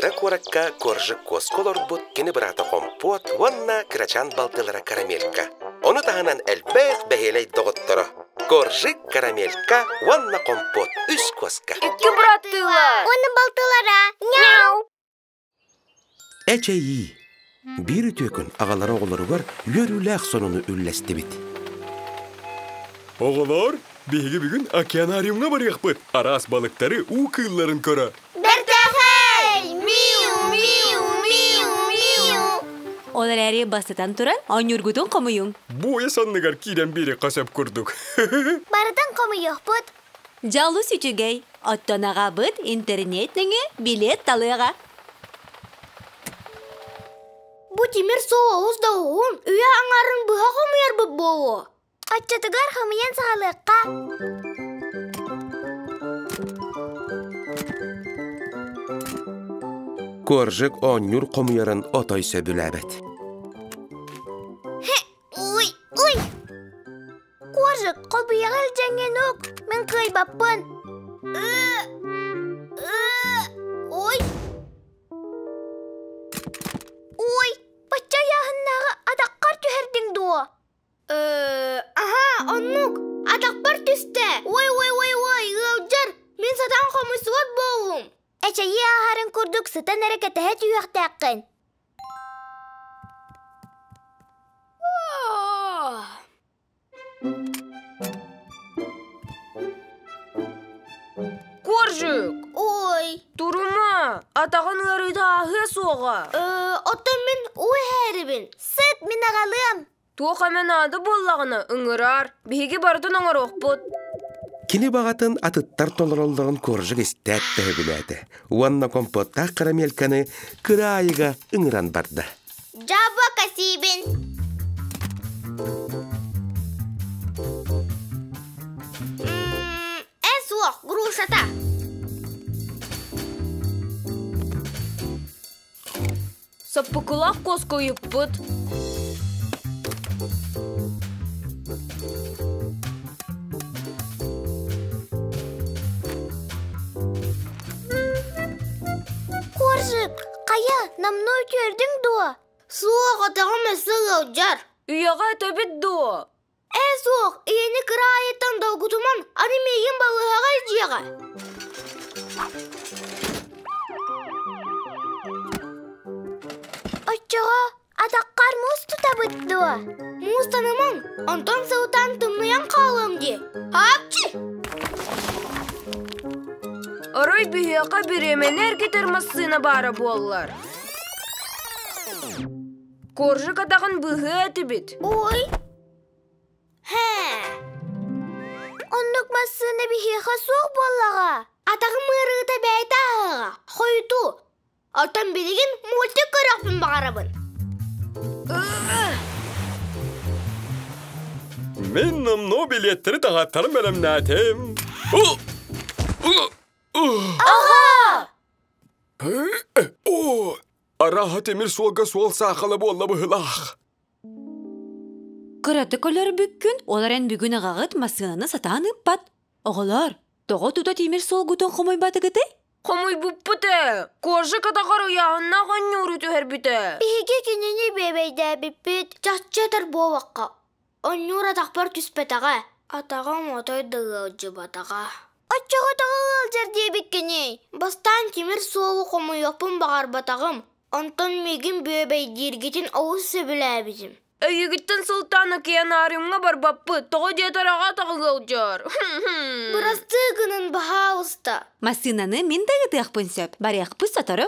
Кыра куоракка Коржик куоска олорбут кини быраата Хомпуот уонна кырачаан балтылара Карамелька. Ону таһынан элбэх бэһиэлэй доҕотторо Коржик, Карамелька уонна Хомпуот үс куоска. Икки быраттыылар. Уонна балтылара. Няу! Эчэйии. Биир үтүө күн аҕалара оҕолоругар үөрүүлээх сонуну үллэстибит. Оҕолор, биһиги бүгүн океанариумҥа барыахпыт. Араас балыктары, уу кыылларын көрө. Бэртээхэй! Миу, миу, миу, миу! Ол эрээри бастатан туран, оонньуургутун хомуйуҥ. Буойа санныгар киирэн биэриэххэ сөп курдук. Барытын хомуйуохпут. Дьалус үчүгэй. Оттон аҕабыт интернет нөҥүө билет талыаҕа. Бу тимир суол олус да уһун, үйэ аҥарын быһа хомуйарбыт буолуо. Оччотугар хомуйан саҕалыахха. Коржик оонньуур хомуйарын отой сөбүлээбэт. Уй, уй! Коржик, холбуйаҕа илдьэҥҥин ук, мин кыайбаппын. Ой! Ой, бачча ыйааһыннааҕы атаххар түһэрдиҥ дуо? Аһаа, оннук, атахпар түстэ. Ой, ой, ой, ой, ыалдьар, мин сатаан хомуйсубат буоллум. Эчэйии ааһарын курдук сытан эрэ кэтэһэ түһүөхтээххин. Коржик! Ой! Турума! Атаҕын ыарыыта ааһыа суоҕа. Оттон мин уу иһээрибин. Сыт, мин аҕалыам. Туох эмэ наада буоллаҕына ыҥыраар. Биһиги барытын оҥоруохпут. Кини баҕатын атыттар толороллорун Коржик истээт төһөбүлээтэ уонна компоттаах карамельканы кыраайыга ыҥыран барда. Дьаабылака сиибин. Э суох, грушата. Соппукулаах куоска уйуппут. Коржик, хайа, намно үтүөрдүҥ дуо? Суох, атаҕым өссө ыалдьар. Үйэҕэ өтөбүт дуо? Ээ суох, ийэни кыра аайыттан долгутуман, аны миигин балыыһаҕа илдьиэҕэ. Оччоҕо атаххар муус тутабыт дуо? Муустанымаҥ, онтон сылтаан тымныйан хаалыам дии. Апчи! Арай биһиэхэ бириэмэни эргитэр массыына баара буоллар. Коржик атаҕын быыһыа этибит. Ой! Һэ! Оннук массыына биһиэхэ суох буоллаҕа. Атаҕым ыарыыта бэйэтэ аһыаҕа, хойутуу. Оттон билигин мультик көрүөхпүн баҕарабын. Мин номнуо билиэттэри таһааттарым бэлэмнээтим. Аҕа! О, арааһа тимир суолга суол саахала буолла быһылаах. Кыратык өлөрбүккүн, ол эрэн бүгүн аҕаҕыт массыынаны сатаан ыыппат. Оҕолоор, тоҕо тута тимир суолгутун хомуйбатыгытый? Хомуйбуппут ээ, кожа катаҕар ыйааһыннаах онньууру түһэрбитэ. Биһиги кинини биэбэйдээбиппит, чахчы этэр буоллахха, онньуур атахпар түспэтэҕэ, атаҕым отой да ыалдьыбатаҕа. Оччоҕо тоҕо ыалдьар диэбиккиний? Бастаан тимир суолу хомуйуохпун баҕарбатаҕым, онтон миигин бүөбэйдииргитин олус сөбүлээбитим. Эйигиттэн сылтаан океанариумҥа барбаппыт, тоҕо диэтэр аҕа атаҕы ыалдьар. Бырастыы гынын, баһаалыста. Массыынаны мин да ыытыахпын сөп, барыахпыт сотору.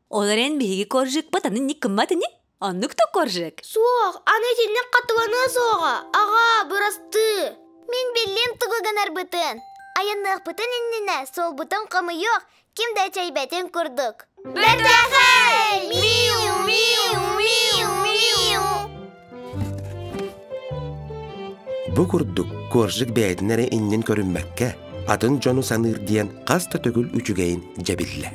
Ол эрэн биһиги коржикпыт аны ник гыммат ини? Оннук да коржик. Суох, аны итинник хатыланыа суоҕа. Аҕаа, бырастыы. Мин биллим тугу гынарбытын. Айанныахпытын иннинэ суолбутун хомуйуох, ким да эчэйбэтин курдук. Бэртээхэй! Миу, миу, миу, миу! Бу курдук Коржик бэйэтин эрэ иннин көрүммэккэ, атын дьону саныыр диэн хас да төгүл үчүгэйин дьэбиллэ.